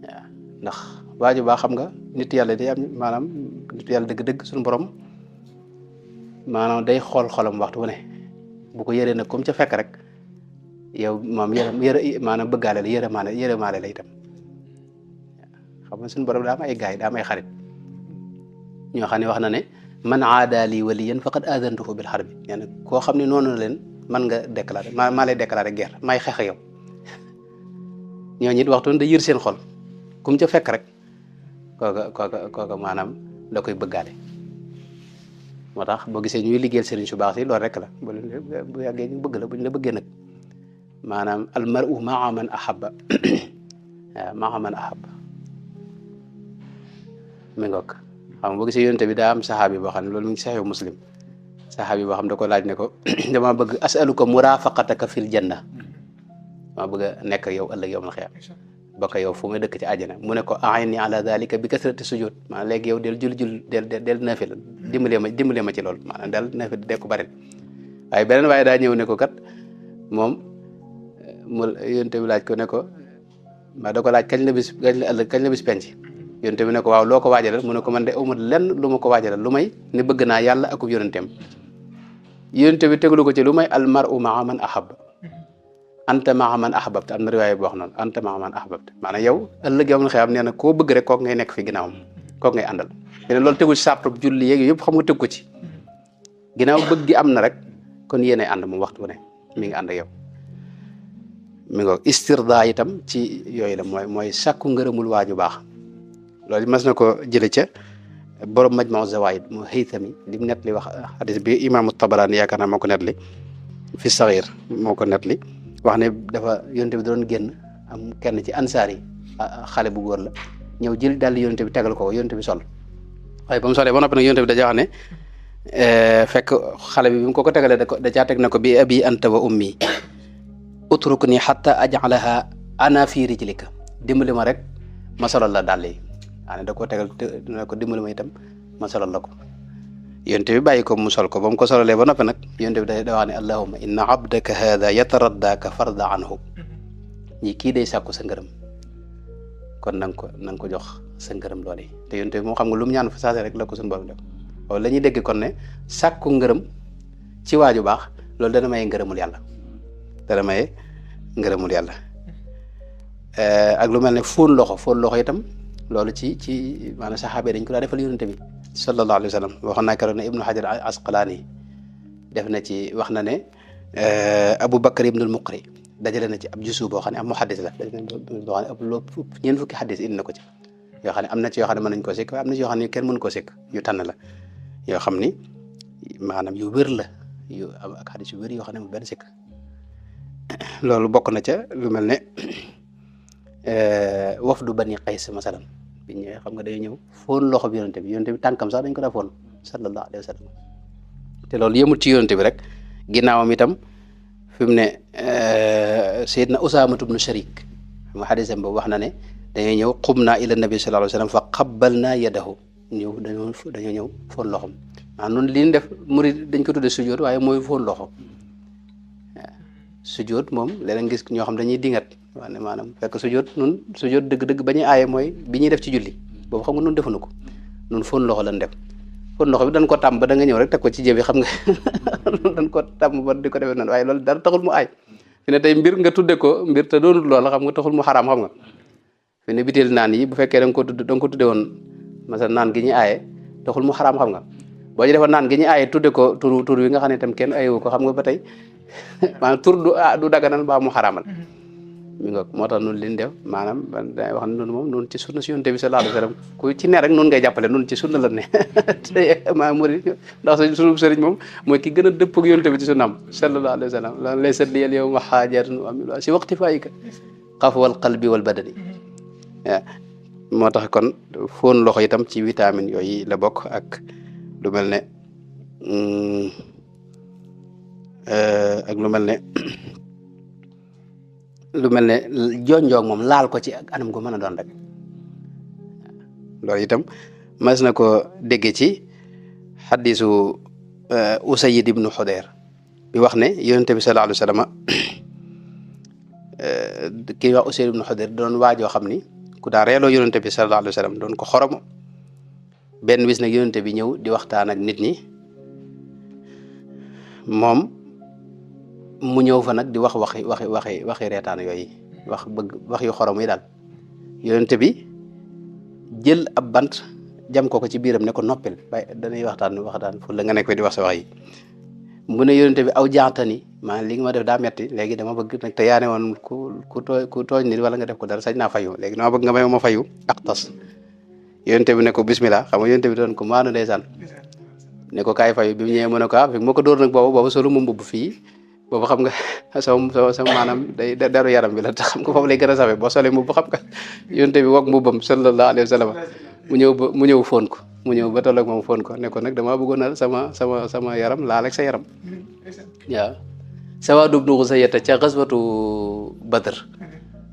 waaw ndax waaju baax xam nga nit yàlla day am maanaam nit yàlla dëgg-dëgg suñu borom maanaam day xool xolam waxtu wu ne bu ko yëree nag comme ca fekk rek yow moom maanaam bëggaale la yërëmaale la itam xam nga suñu borom daa am ay gaay daa am ay xarit ñoo xam ne wax na ne man aada li waliyan faqad adantuhu bil harbi nee na koo xam ne noonu leen man nga déclaré maa lay déclaré guerre maay xeex ak yow ñooñu it waxtu da yër seen xol kum ca fekk rek kooka maanaam da koy bëggaale moo tax boo gisee ñuy liggéeyal sëriñ su baax si loolu rek la bu yàggee ñu bëgg la bu ñu la bëggee nag maanaam al mar'u ma'a man ahabba waaw ma'a man ahabba mi ngoog xam nga boo gisee yonent bi daa am saxaabi boo xam ne loolu mu ngi saxiix Muslim saxaabi boo xam ne da ko laaj ne ko dama bëgg as'aluka murafaqataka fil janna dama bëgg a nekk yow ëllëg yawmal xiyaama bokk yow fu may dëkk ci àjjana mu ne ko a'inni ala dhalika bi kasrati sujud maanaam léegi yow del del naafila dimbalee ma ci loolu maanaam del naafila de ko bari waaye beneen waaye daa ñëw ne ko kat moom mu yonent bi laaj ko ne ko ma da ko laaj kañ la bis penc yonent bi ne ko waaw loo ko waajalal mu ne ko man de amul lenn lu ma ko waajalal lu may ne bëgg naa yàlla akub yonenteem yonent bi teglu ko ci lu may al mar'u ma'a man ahabba anta ma'a man ahbabta am na riwaaya bu wax noonu anta ma'a man ahbabta maanaam yow ëllëg yow xam nee na koo bëgg rek kooku ngay nekk fi ginnaawam kooku ngay àndal te loolu tegu ci sartu julli yeeg yëpp xam nga teg ko ci ginnaaw bëgg gi am na rek kon yéenay ànd moom waxtu bu ne mi ngi ànd ak yow mi ngo istirda itam ci yooyu la mooy sàkku ngërëmul waaju baax loolu mas na ko jële ca borom Majma'u Zawaid mu Haythami li mu net li wax hadis bi imaamu Tabarani yaakaar naa moo ko net li fi saxiir moo ko net li wax ne dafa yonte bi doon génn am kenn ci ansaar yi xale bu góor la ñëw jël daal yonte bi tegal ko yonte bi sol waaye ba mu solee ba noppi nag yonte bi daja wax ne fekk xale bi mu ko tegalee da caa teg na ko bi abi anta wa ummi utrukni hatta aj'alaha ana fi rijlika dimbali ma rek ma solal la dàll yi waaye da koo tegal na ko dimbali ma itam ma solal la ko yonte bi bàyyi ko mu sol ko ba mu ko solalee ba noppi nag yonte bi da wax ne allahumma inna abdaka hada yataraddaka farda anhu ñi kii day sàkku sa ngërëm kon na nga ko jox sa ngërëm loolu yi te yonte bi moom xam nga lu mu ñaan fa saase rek la ko suñu borom def loolu la ñuy dégg kon ne sàkku ngërëm ci waaju baax loolu dana maye ngërëmul yàlla ak lu mel ne fóon loxo itam loolu ci maanaam saxaaba dañ ko daa defal yonente bi sallallahu alayhi wa sallam waxoon naa keroog ne Ibnu Hajar Asqalaani def na ci wax na ne Abu Bakar ibnul Muqri dajale na ci ab jusu boo xam ne am muhaddis la dajale boo xam ne ëpp loo ñeent fukki xaddis indi na ko ci yoo xam ne am na ci yoo xam ne mën nañ koo sikk waaye am na ci yoo xam ne kenn mënu koo sikk yu tànn la yoo xam ni maanaam yu wér la yu am ak xaddis yu wér yoo xam ne mu benn sikk loolu bokk na ca lu mel ne wafdu Bani Qays masalan bi ñëwee xam nga day ñëw foon loxo bi yonente bi tànkam sax dañ ko daa foon sallallahu alayhi wa sallam te loolu yëmul ci yonente bi rek ginnaawam itam fi mu ne Seydina Usaamatu bnu Sharik xam nga xadisam boobu wax na ne dañoo ñëw qumnaa ila nabi sallallahu alayhi wa sallam fa qabbalnaa yadahu dañoo ñëw foon loxom maanaam noonu li ñu def murid dañ ko tudde sujjóot waaye mooy foon loxo sujjóot moom léeg-léeg gis ñoo xam dañuy dingat waaye maanaam fekk sujjóot dëgg-dëgg ba ñuy aaye mooy bi ñuy def ci julli boobu xam nga nun defuñu ko nun fóon loxo lañ def fóon loxo bi dañ ko tàmm ba da nga ñëw rek teg ko ci jëbi xam nga dañ ko tàmm ba di ko defee noonu waaye loolu dara taxul mu aay fi ne tey mbir nga tudde ko mbir te doonul loola xam nga taxul mu xaraam xam nga fi ne bitéel naan yi bu fekkee da nga ko tudde woon masal naan gi ñuy aaye taxul mu xaraam xam nga boo ci defoon naan gi ñuy aaye tudde ko tur wi nga xam ne itam kenn ayewu ko xam nga ba tey maanaam tur du daganal ba mu xaraamal mi nga moo tax noonu liñ def maanaam day wax ne noonu moom noonu ci sunna si yonent bi sallallahu alayhi wa sallam ku ci ne rek noonu ngay jàppale noonu ci sunna la ne te maa murid ndax sunu sëriñ moom mooy ki gën a dëpp ak yonent bi ci sunnaam sallallahu alayhi wa sallam lan laysa li al yawma haajatun amilu si waqti faayika xafwal qalbi wal badani moo tax kon fóon loxo itam ci vitamine yooyu la bokk ak lu mel ne jonjoog moom laal ko ci ak anam gu mën a doon rek loolu itam mas na ko dégge ci xaddisu Usayd ibnu Xudayr bi wax ne yonente bi sallallahu alayhi wa sallam kii wax Usayd ibnu Xudayr doon waajoo xam ni ku daa reeloo yonente bi sallallahu alayhi wa sallam doon ko xoromo benn bis nag yonente bi ñëw di waxtaan ak nit ñi moom mu ñëw fa nag di wax waxi reetaan yooyu wax yu xorom yi daal yonente bi jël ab bant jam ko ci biiram ne ko noppil bay dañuy waxtaan fu la nga nekk di wax sa wax yi mu ne yonente bi aw jaxtani maanaam li nga ma def daa metti léegi dama bëgg nag te yaane woon ku tooñ nit wala nga def ko dara sañ naa fayu léegi dama bëgg nga may ma fayu ak tas yonente bi ne ko bismillah xam nga yonente bi doon ko maanu ndeysaan ne ko kaay fayu bi mu ñëwee mu ne ko fi moo ko dóor nag boobu solu mu mbubb fii boobu xam nga sama maanaam day deru yaram bi la te xam nga foofu lay gën a safe boo solee mbubb xam nga yonente bi wog mbubbam sallallahu alayhi wa sallam mu ñëw fóon ko mu ñëw ba tolloog moom fóon ko ne ko nag damaa bëggoon a sama yaram laal ak sa yaram waaw Sawaad ibnu Xusayata ca xaswatu Badr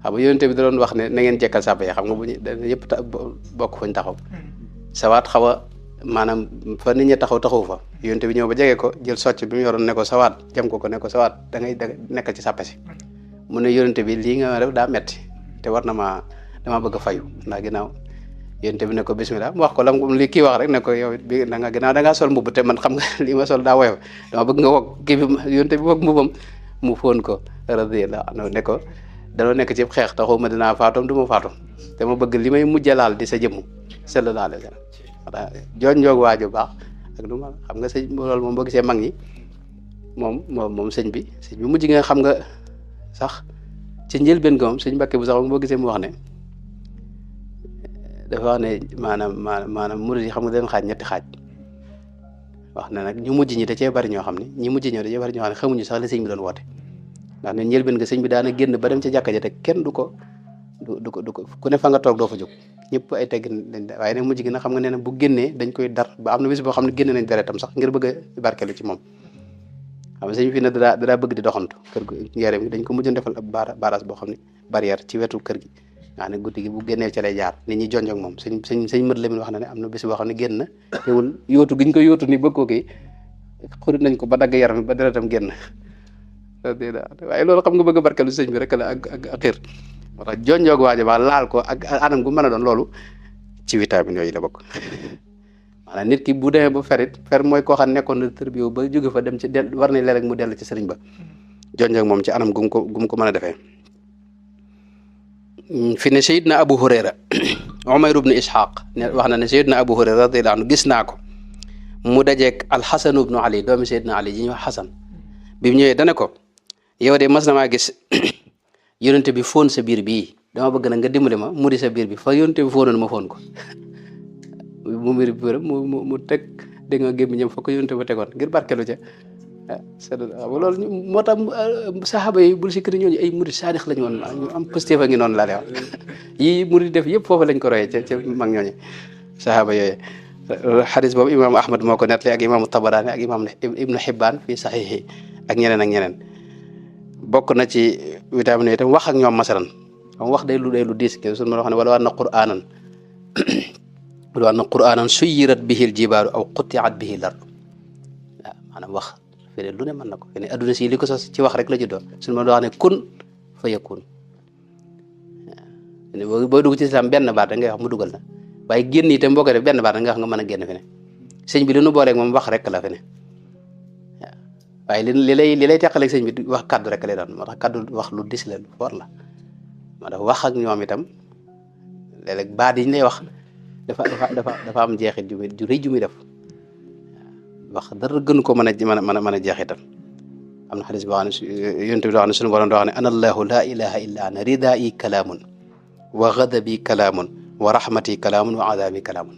xam nga yonente bi da doon wax ne na ngeen jekkal sàppe yi xam nga bu ñu yëpp bokk fañ taxaw Sawaad xaw a maanaam fa nit ñi taxaw fa yonente bi ñëw ba jege ko jël socc bi mu yoroon ne ko Sawaad jam ko ne ko Sawaad da ngay nekkal ci sàppe si mu ne yonente bi lii nga def daa metti te war na dama bëgg a fayu ndax ginnaaw yonente bi ne ko bismillah mu wax ko lam li kii wax rek ne ko yow bi da nga ginnaaw da ngaa sol mbubb te man xam nga lii ma sol daa woyof dama bëgg nga wog kii bi yonente bi wog mbubbam mu fóon ko radiyallahu anhu ne ko danoo nekk ci xeex taxaw ma dinaa faatoom du ma faatoom te ma bëgg li may mujjalaal di sa jëmm sallallahu alayhi wa sallam wala jooj njoog waaju baax ak lu ma xam nga sëñ loolu moom boo gisee mag ñi moom sëñ bi mujj nga xam nga sax ci njëlbeen ga moom sëñ Mbàkke bu sax boo gisee mu wax ne dafa wax ne maanaam murid yi xam nga dañ xaaj ñetti xaaj wax na nag ñu mujj ñi da cee bari ñoo xam ne ñi mujj ñoo da cee bari ñoo xam ne xamuñu sax li sëñ bi doon woote ndax ne njëlbeen nga sëñ bi daana génn ba dem ca jàkka ja te kenn du ko ku ne fa nga toog doo fa jóg ñëpp ay teggin lañ waaye nag mujj gi nag xam nga nee na bu génnee dañ koy dar ba am na bis boo xam ne génne nañ deretam sax ngir bëgg a barkeelu ci moom xam nga sëñ fi ne daa bëgg di doxantu kër gi ngeereem gi dañ ko mujjoon defal ab barrage boo xam ne barrière ci wetu kër gi nga ne guddi gi bu génnee ca lay jaar nit ñi jonjoog moom sëñ mët Lamin wax na ne am na bis boo xam ne génn na teewul yóotu giñ ko yóotu ni bëgg koo kii xurit nañ ko ba dagg yaram ba deretam génn waaye loolu xam nga bëgg a barkeelu sëñ bi rek la ak xiir moo tax jonjoog waajo ba laal ko ak anam gu mën a doon loolu ci vitamine yooyu la bokk maanaam nit ki bu demee ba fer mooy koo xam nekkoon na tërbiyo ba jóge fa dem ci war na léeg-léeg mu dellu ci sëriñ ba jonjoog moom ci anam gum ko mën a defee fi ne Seydina Abu Hurayra Umayr ibn Ishaq ne wax na ne Seydina Abu Hurayra radiyallahu anhu gis naa ko mu dajeeg Alxasan ibnu Ali doomi Seydina Ali ji ñuy wax Xasan bi mu ñëwee dana ko yow de mas na maa gis yonente bi fóon sa biir bii dama bëgg nag nga dimbali ma mu di sa biir bi fa yonente bi fóonoon ma fóon ko mu mbir bi mu teg dégg nga gémmiñam fa ko yonente ba tegoon ngir barkelu ca loolu moo tax saxaaba yi bul si kër ñooñu ay murid saadix lañu woon ñu am positif a ngi noonu laa lay wax yii murid def yëpp foofu lañ ko royee ca mag ñooñu saxaaba yooyu xadis boobu imaamu Ahmad moo ko nettali ak imaamu Tabaraani ak imaam Ibnu Hibbaan fii saxiixi ak ñeneen bokk na ci vitamine yi itam wax ak ñoom masalan xam wax day lu diis ke suñu ma wax ne wala war na qur'aanan suyyirat bihil jibaalu aw qutti'at bihil ardu waaw maanaam wax fene lu ne mën na ko fene adduna si li ko sos ci wax rek la juddoo suñu ma wax ne kun fa yakun waaw boo dugg ci islam benn baat da ngay wax mu dugal na waaye génn itam boo ko def benn baat da nga wax nga mën a génn fene sëñ bi li nu booleeg moom wax rek la fene waaye li lay teqaleeg sëñ bi wax kaddu rek lay doon moo tax kaddu wax lu dis la lu for la moo tax wax ak ñoom itam léeg-léeg baat yi ñu lay wax dafa am jeexit ju rëy ju muy def wax dara gën ko mën a jeexital am na xadis boo xam ne yonent bi doo xam ne suñu borom doo xam ne ana allahu la ilaha illa ana ridaa'i kalaamun wa ghadabi kalaamun wa rahmati kalaamun wa adabi kalaamun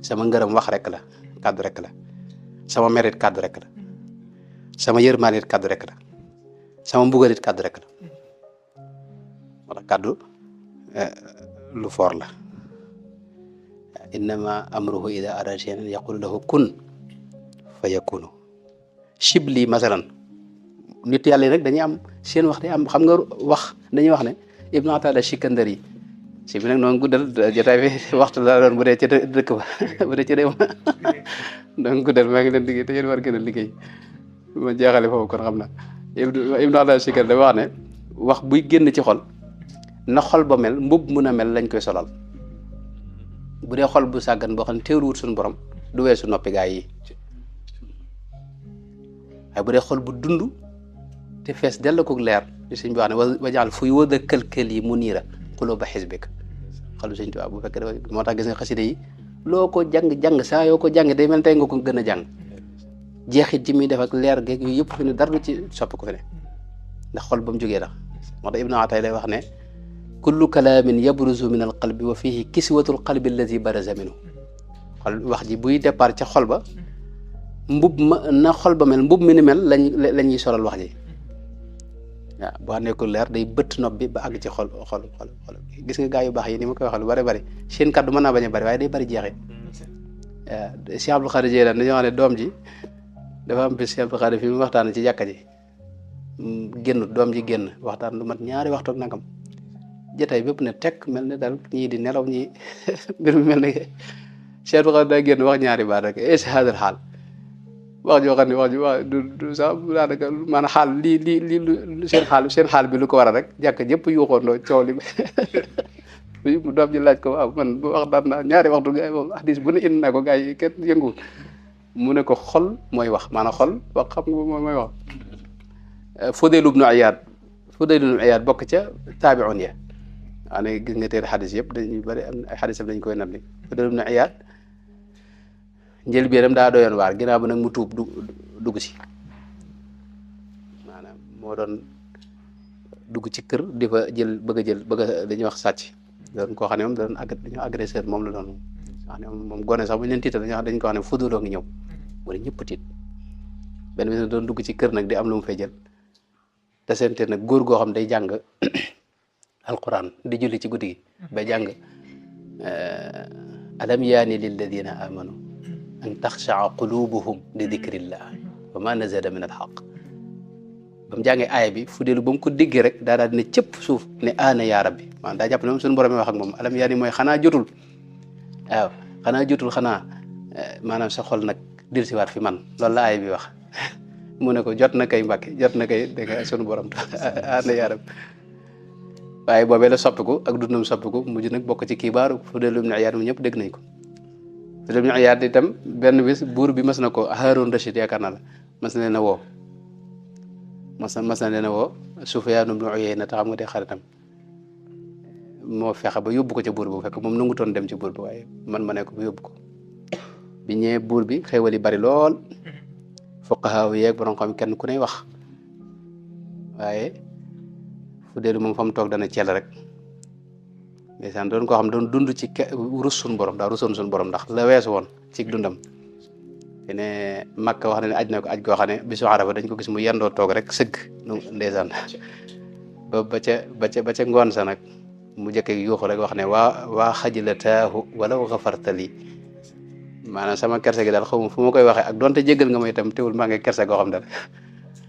sama ngërëm wax rek la kaddu rek la sama merit kaddu rek la sama yërmaanit kaddu rek la sama mbugalit kaddu rek la wala kaddu lu foor la innama amruhu ida arada shay'an an yaqulu lahu kun fa yakunu shibli masalan nit yàlla yi rek dañuy am seen wax day am xam nga wax dañuy wax ne Ibnu Atada Shikandari si bi nag noonu guddal jotaay bi waxtu la doon bu dee ci dëkk ba bu dee ci réew ma donc guddal maa ngi leen liggéey te yéen war gën a liggéey ma jeexale foofu kon xam na Ibnu Atada Shikandari da wax ne wax buy génn ci xol na xol ba mel mbub mun a mel lañ koy solal bu dee xol bu sàggan boo xam ne teewluwut suñu borom du weesu noppi gaa yi waaye bu dee xol bu dund te fees dell ko leer li sëñ bi wax ne wajaal fuy wëda kël-kël yi mu niira xuloo ba xisbik xol bu sëñ Tuubaa bu fekkee dafa moo tax gis nga xasida yi loo ko jàng saa yoo ko jàng day mel tey nga ko gën a jàng jeexit ji muy def ak leer geeg yooyu yëpp fi ne dara du ci soppi ko fi ne ndax xol ba mu jógee tax moo tax Ibnu Atay lay wax ne kullu kalaamin yabruzu min al qalbi wa fihi kiswatul qalbi alladi baraza minhu xol wax ji buy départ ca xol ba mbub ma na xol ba mel mbub mi ni mel la ñuy solal wax ji waaw boo nekkul leer day bëtt nopp bi ba àgg ci xol gis nga gaa yu baax yi ni ma koy waxee lu bari seen kaddu mën naa bañ a bari waaye day bari jeexit waaw Cheikh Abdou Khadir Jeylaan dañoo wax ne doom ji dafa am bis Cheikh Abdou Khadir fi mu waxtaan ci jàkka ji génn doom ji génn waxtaan lu mat ñaari waxtu ak nangam jotaay bépp ne tekk mel ne daal ñii di nelaw ñii mbir mi mel ne Cheikh Abdou Khadir daa génn wax ñaari baat rek es hadal xaal wax joo xam ne wax du sax daanaka maanaam xaal lii seen xaal bi lu ko war a rek jàkk jëpp yuuxoondoo coow li mu doom ji laaj ko waaw man bu wax daan naa ñaari waxtu gars yi moom hadis bu ne indi naa ko gars yi kenn yëngu mu ne ko xol mooy wax maanaam xol wax xam nga mooy wax Fudayl ibn Iyaad bokk ca taabi'un ya waa ne gis nga teer xadis yëpp dañuy bëri am ay xadisam dañ koy nandi Fudayl ibn Iyaad njëlbéenam daa doyoon waar ginnaaw ba nag mu tuub dugg si maanaam moo doon dugg ci kër di fa bëgg a dañuy wax sàcc doon koo xam ne moom da doon dañoo agresseur moom la doon wax ne moom gone sax bu ñu leen tiital dañ ko wax ne Fudayl ngi ñëw wala ñëpp tiit benn bis doon dugg ci kër nag di am lu mu fay jël te seen nag góor goo xam day jàng alquran di julli ci guddi gi ba jàng alam yaani lilladina amanu an taxshaa qulubuhum li dikrillah wa ma nazala min alxaq ba mu jàngee aaya bi Fudayl ba mu ko déggee rek daal dina cëpp suuf ne aana yaa rabbi maanaam daa jàpp ne moom suñu borom wax ak moom alam yaani mooy xanaa jotul waaw xanaa maanaam sa xol nag dellusiwaat fi man loolu la aaya bi wax mu ne ko jot na kay Mbàkke jot na kay dégg nga sunu borom aana yaa rabbi waaye boobee la soppiku ak dundam soppiku mujj nag bokk ci kibaaru Fudayl ibn Iyaad ñëpp dégg nañ ko Fudayl ibn Iyaad itam benn bis buur bi mas na ko Haarun Rashid yaakaar naa la mas na leen a woo mas na leen a woo Sufyaan ibn Uyayna te xam nga de xaritam moo fexe ba yóbbu ko ca buur bi bu fekk moom nangutoon dem ci buur bi waaye man ma ne ko ba yóbbu ko bi ñëwee buur bi xéewal yi bari lool fuqahaa yeeg borom xam kenn ku ne wax waaye Fudayl moom fa mu toog dana ceel rek ndeysaan doon koo xam doon dund ci rus suñu borom daa rusoon suñu borom ndax la weesu woon ci dundam te ne Makka wax na ne aj na ko aj goo xam ne bisu Arafa dañ ko gis mu yendoo toog rek sëgg ndeysaan ba ca ngoon sa nag mu jëkkee yuuxu rek wax ne waa xajilataahu wala xafarta lii maanaam sama kerse gi daal xaw ma fu ma koy waxee ak donte jéggal nga ma itam teewul maa ngi kerse goo xam daal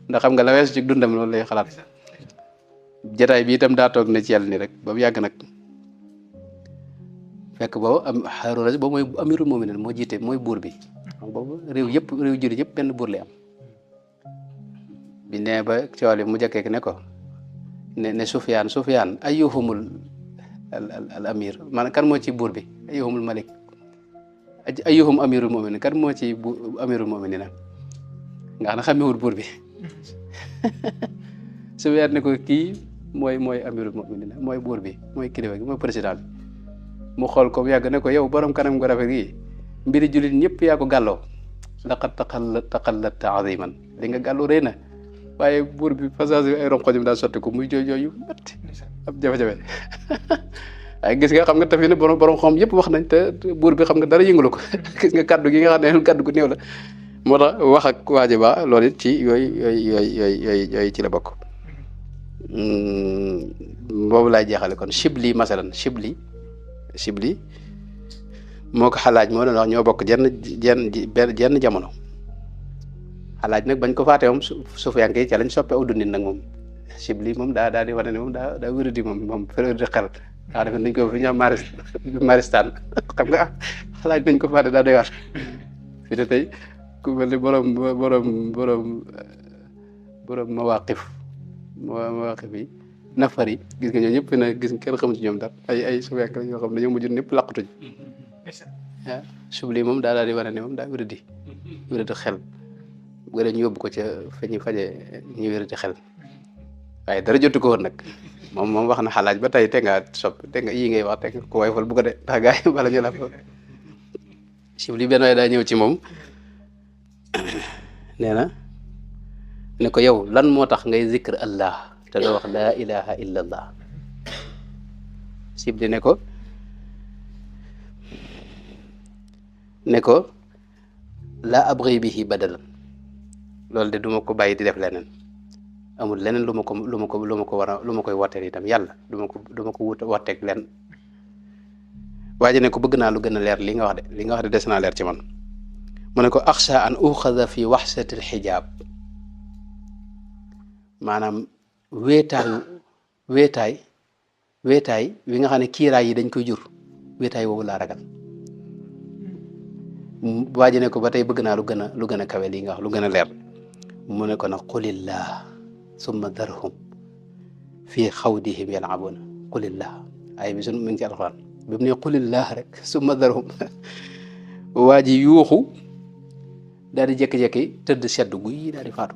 ndax xam nga la weesu ci dundam loolu lay xalaat jataay bi itam daa toog ne ci yàlla ni rek ba mu yàgg nag fekk boobu am Haaruna boobu mooy amirul mu'minin moo jiite mooy buur bi xam boobu réew jullit yëpp benn buur lay am bi ne ba cool yi mu jëkkee ne ko ne Sufyaan ayyuhumul al amir maanaam kan moo ci buur bi ayyuhumul malik ayyuhum amirul mu'minin kan moo ci amirul mu'minin nga xam ne xamewul buur bi Sufyaan ne ko kii mooy amirul mu'minin mooy buur bi mooy kilifa gi mooy président bi mu xool ko yàgg ne ko yow borom kanam gu rafet gi mbiri jullit ñëpp yaa ko gàlloo laqad taqallatta aziman li nga gàllu rëy na waaye buur bi passage bi ay ronkoñam daal sotti ko muy jooy yu métti ab jafe-jafe waaye gis nga xam nga tafi ne borom xam yëpp wax nañ te buur bi xam nga dara yëngalu ko gis nga kaddu gi nga xam ne kaddu gu néew la moo tax wax ak waaji ba loolu it ci yooyu ci la bokk boobu laay jeexale kon Shibli masalan Shibli moo ko Xalaaj moo doon wax ñoo bokk jenn jamono Xalaaj nag bañ ko faatee moom Sufyaan yi ca lañ soppe aw dundin nag moom Shibli moom daa di wane ne moom daa wéradi moom frère de xel daa defe nañ ko fi ñu am maristaan xam nga Xalaaj nañ ko faate daa doy waar fi ne tey ku mel ni borom mawaqif yi nafar yi gis nga ñoo ñëpp na gis nga kenn xamul ci ñoom dara ay suweek la yoo xam ne dañoo mujj ñëpp laqatuñ waaw subli moom daal di wane ne moom daa wéradi xel bu ñu yóbbu ko ca fa ñuy faje ñu wéradi xel waaye dara jotu ko woon nag moom wax na xalaaj ba tey te nga soppi te nga yii ngay wax te nga ko wayfal bu ko de ndax gars yi bala ñu la fa subli benn waaye daa ñëw ci moom nee na ne ko yow lan moo tax ngay zikr allah te doo wax laa ilaha illa allah Sibli ne ko laa abri bihi badalan loolu de duma ko bàyyi di def leneen amul leneen lu ma ko war a lu ma koy wotteel itam yàlla du ma ko wotteeg len waaye ne ko bëgg naa lu gën a leer li nga wax de des naa leer ci man mu ne ko axsha an uxada fi waxsati alxijaab maanaam wéetaay wi nga xam ne kiiraay yi dañ koy jur wéetaay woowu laa ragal waaji ne ko ba tey bëgg naa lu gën a kawe lii nga wax lu gën a leer mu ne ko nag qulillah summa darhum fii xawdihim yalabuna qulillah ay bi sun mu ngi ci alxuraan bi mu ne qulillah rek summa darhum waa ji yuuxu daal di jékki-jékki tëdd sedd guy daal di faatu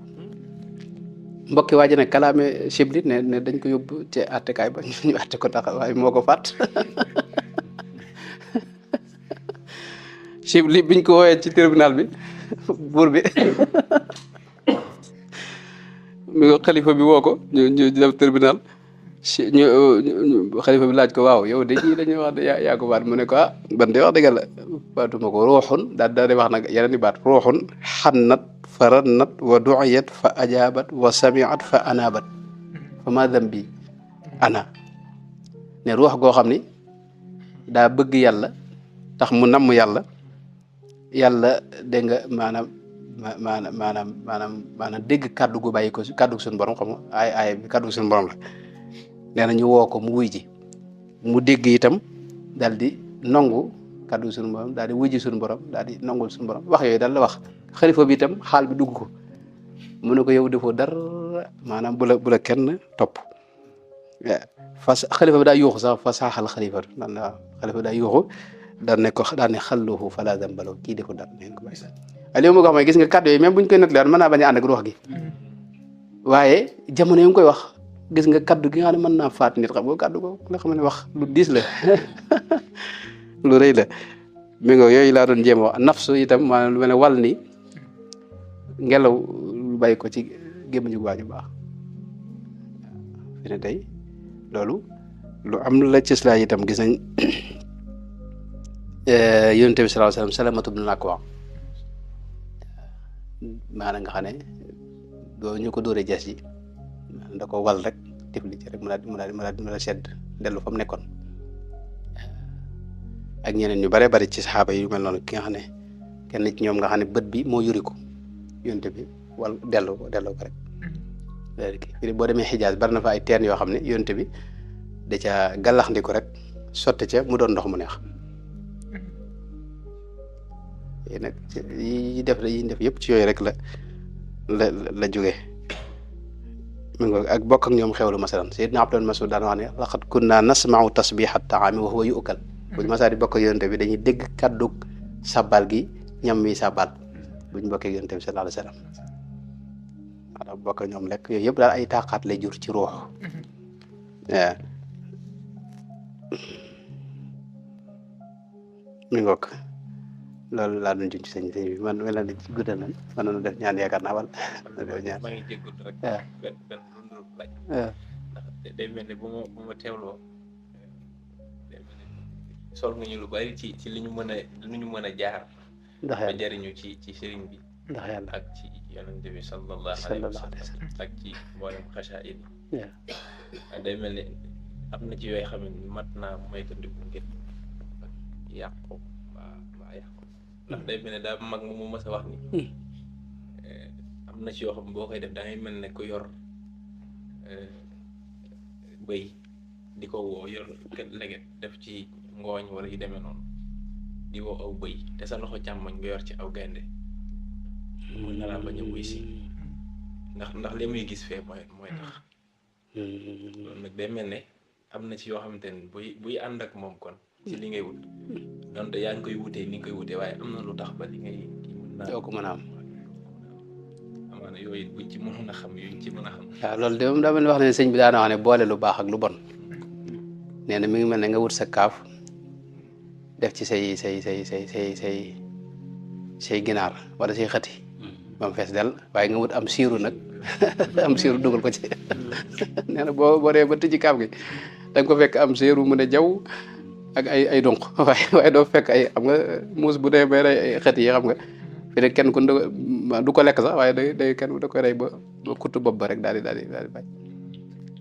mbokki waa ji nag kalaame Sibli ne dañ ko yóbbu ci attekaay ba ñu atte ko tax waaye moo ko faat Sibli biñ ko woowee ci tribunal bi buur bi mi xalifa bi woo ko ñu def tribunal xalifa bi laaj ko waaw yow de ñii dañuy wax yaa ko faat mu ne ko ban de wax dëgg la faatuma ko ruuxun daal di wax nag yeneen i baat ruuxun xannat fa rannat wa duiyat fa ajaabat wa samiat fa anaabat fa ma dambi ana ne ruux goo xam ni daa bëgg yàlla tax mu namm yàlla dégg nga maanaam dégg kàddu gu bàyyi ko kàddu suñu borom xam nga ay bi kàddu suñu borom la nee na ñu woo ko mu wuy ji mu dégg itam daal di nangu kàddu suñu borom daal di wuy ji suñu borom daal di nangul suñu borom wax yooyu daal la wax xalifa bi itam xaal bi dugg ko mu ne ko yow defoo dara maanaam bu la kenn topp xalifa bi daa yuuxu sax fa saaxal xalifa daan na waaw xalifa daa yuuxu daan ne xalluhu fala dambalo kii defoo dara neen ko bàyyi ali ma ko xam ne gis nga kàddu yooyu même buñ koy nettali mën naa bañ a ànd ak ruux gi waaye jamono yi mu koy wax gis nga kaddu gi nga xam ne mën naa faat nit xam nga kaddu ko nga xam ne wax lu diis la lu rëy la mi nga yooyu laa doon jéem a wax nafsu itam maanaam lu mel ne wàll ni ngelaw lu bàyyi ko ci gémmiñu waaju baax fi ne tey loolu lu am la cëslaay itam gis nañ yonent bi sallallahu alayhi wasallam Salamatu bnu Akwa maanaam nga xam ne doo ñu ko dóoree jas yi da ko wal rek tifli ci rek mu daal sedd dellu fa mu nekkoon ak ñeneen ñu bare bari ci saxaaba yu mel noonu ki nga xam ne kenn ci ñoom nga xam ne bët bi moo yuri ko yonte bi wal delloo ko rek léegi fii boo demee Xijaaz bari na fa ay teen yoo xam ne yonte bi da ca gàllaxndiku rek sotti ca mu doon ndox mu neex yi nag yi def yëpp ci yooyu rek la jógee mi ngi ak bokk ak ñoom xewlu masalan Sayyidna Abdul Mas'ud daan wax ne laqad kunna nasma'u tasbiha at-ta'ami wa huwa yu'kal buñ masaa di bokk ak yonent bi dañuy dégg kàddu sabal gi ñam mi sabal buñ bokkee yonent bi sallallahu alayhi wasallam wala bokk ñoom lekk yooyu yëpp daal ay taqaat lay jur ci ruux waaw mi ngoog loolu laa doon junj ci sëñ bi man mel na ci guddal nañ man na def ñaan yaakaar naa wala ñaan maa ngi jéggul rek benn lu laaj ndax day mel ne bu ma teewloo day mel ne sol nga ñu lu bari ci li ñu mën a jaar ndax ba jariñu ci sëriñ bi ndax yàlla ak ci yonent bi sallallahu alayhi wa sallam ak ci mboolem xasaayid yi day mel ne am na ci yooyu xam ne mat naa moytandiku ngir yàqu waa yàqu ndax day mel ne daa mag mu mës a wax ni am na ci yoo xam boo koy def da ngay mel ne ku yor bëy di ko woo yor leget def ci ngooñ wala yu demee noonu di woo aw bëy te sa loxo càmmoñ nga yor ci aw gaynde mu nara bañ a wuy si ndax li muy gis fee mooy tax loolu nag day mel ne am na ci yoo xamante ne buy ànd ak moom kon ci li ngay wut donte yaa ngi koy wutee ni nga koy wutee waaye am na lu tax ba li ngay doo ko mën a am. amaana yooyu buñ ci mënoon a xam yuñ ci mën a xam. waaw loolu de moom daa mel ni wax ne sëñ bi daana wax ne boole lu baax ak lu bon nee na mi ngi mel ne nga wut sa kaaf def ci say ginaar wala say xëti ba mu fees del waaye nga wut am siiru nag am siiru dugal ko ci nee na boo dee ba tëjji kaaf gi da nga ko fekk am siiru mu ne jaww ak ay dunq waaye doo fekk ay xam nga muus bu dee bay rey ay xët yi xam nga fi ne kenn ku du ko lekk sax waaye day kenn da koy rey ba kuttu bopp ba rek daal di bañ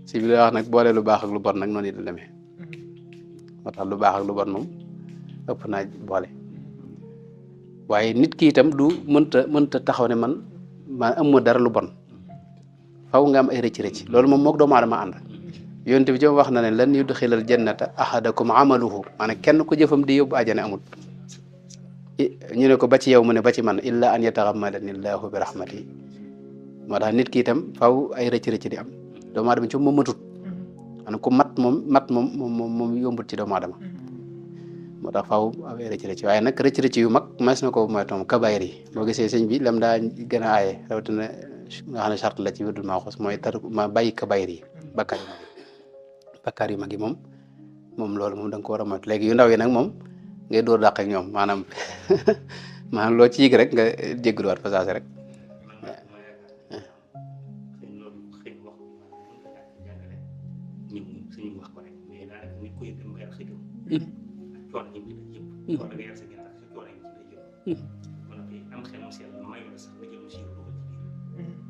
si bi la wax nag boole lu baax ak lu bon nag noonu la demee moo tax lu baax ak lu bon moom ëpp naa boole waaye nit ki itam du mënta taxaw ne man am ma dara lu bon faw nga am ay rëcc loolu moom moog doomu aadama ànd yonent bi jom wax na ne lan yudxilal jannata ahadakum amaluhu maanaam kenn ku jëfam di yóbbu àjjana amul ñu ne ko ba ci yow mu ne ba ci man illa an yataxammadani llahu bi rahmati moo tax nit ki itam faw ay rëcc di am doomu aadama ci moom matut maanaam ku mat moom yombut ci doomu aadama moo tax faaw ay rëcc waaye nag rëcc yu mag mas na ko mooy toom kabayir yi boo gisee sëñ bi lam daa gën a aaye rawatina nga xam ne charte la ci wirdul maaxuus mooy ma bàyyi kabayir yi bakkaar yu mag yi moom loolu moom da nga ko war a moytu léegi yu ndaw yi nag moom ngay door dàq ak ñoom maanaam loo ci yëg rek nga jéggaluwaat fa saase rek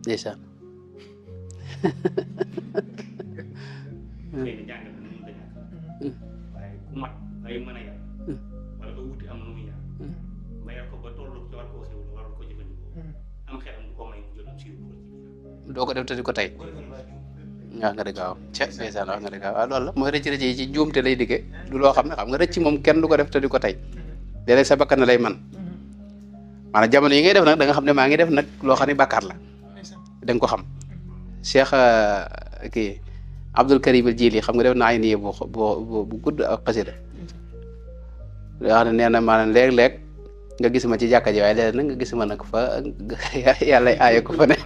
ndeysaan waaye ku mat ay mën a yar wala nga wuti am nu muy yar nga yar ko ba tollu ci war koo xew war ko jëfandikoo am xelam du ko may mu jël am siiw doo ko def te di ko tey wax nga dëgg waaw ndeysaan wax nga dëgg waaw loolu la mooy rëcc yi ci njuumte lay diggee du loo xam ne xam nga rëcc moom kenn du ko def te di ko tey léeg-léeg sa bakkan lay man maanaam jamono yi ngay def nag da nga xam ne maa ngi def nag loo xam ne bàkkaar la da nga ko xam Cheikh kii Abdul Karim al Jili xam nga def na ay nii bu gudd ak xasida yoo xam ne nee na maanaam léeg-léeg nga gis ma ci jàkka ji waaye léeg nag nga gis ma nag fa yàlla aaye ko fa ne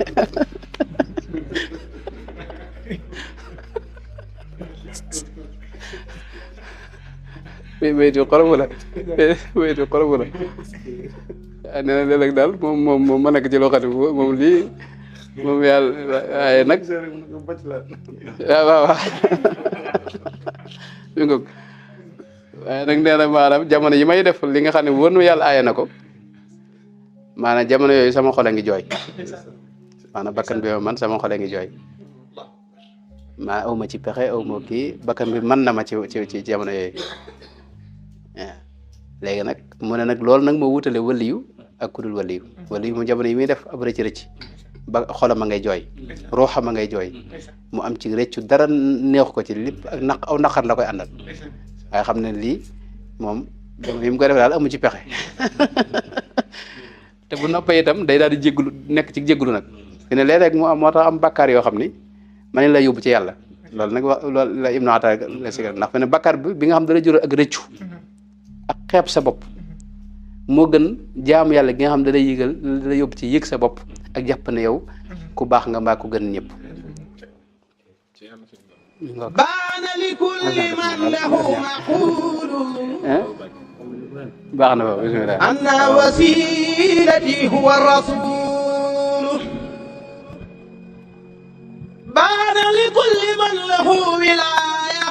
baytu xoromu la baytu xoromu la nee na léeg-léeg daal moom ma nekk ci loo xam ne moom lii moom yàlla waaye nag waaw mi ngoog waaye nag nee na maanaam jamono yi may def li nga xam ne wóor na yàlla aaye na ko maanaam jamono yooyu sama xol a ngi jooy maanaam bakkan bi man sama xol a ngi jooy maa aw ma ci pexe aw ma kii bakkan bi mën na ma ci jamono yooyu waaw léegi nag mu ne nag loolu nag moo wutale waliyu ak kudul waliyu waliyu moom jamono yi muy def ab rëcc ba xolam a ngay jooy ruuxam a ngay jooy mu am ci rëccu dara neexu ko ci lépp ak aw naqar la koy àndal waaye xam ne lii moom jamono yi mu ko def daal amu ci pexe te bu noppee itam day daal di jégglu nekk ci jégglu nag fi ne léeg-léeg mu am moo tax am bakkaar yoo xam ni man la yóbbu ci yàlla loolu nag loolu la Ibnu Ataa la si ndax fi ne bakkaar bi nga xam dana jural ak rëccu ak xeeb sa bopp moo gën jaamu yàlla gi nga xam dana yëgal dana yóbbu ci yëg sa bopp ak jàpp ne yow ku baax nga mbaa ku gën ñëpp baana li kulli man lahu maqulu baax na ba bismillah anna wasilati huwa rasul baana li kulli man lahu wilaya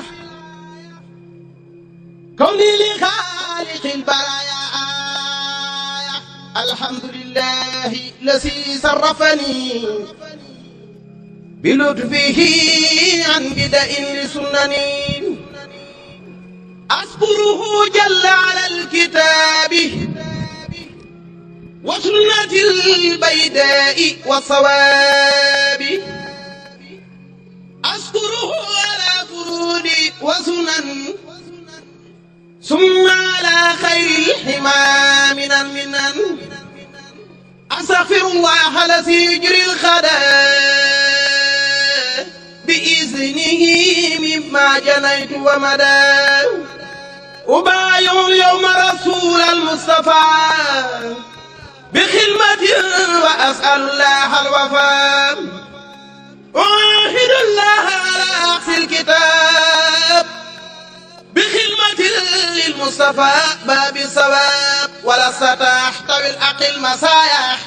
kawni li xaaliqil baraya alhamdulillahi lasi sarrafani بلطفه عن بدء لسنن أشكره جل على الكتاب وسنة البيداء والصواب أشكره على فروض وسنن ثم على خير الحمى من المنن أستغفر الله الذي يجري الخدام بإذنه مما جنيت ومدى أبايع اليوم رسول المصطفى بخدمة وأسأل الله الوفاء أعاهد الله على عكس الكتاب بخدمة للمصطفى باب الصواب ولا ستحتوي العقل مسايا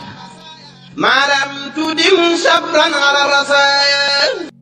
ما لم تدم شبرا على الرسايا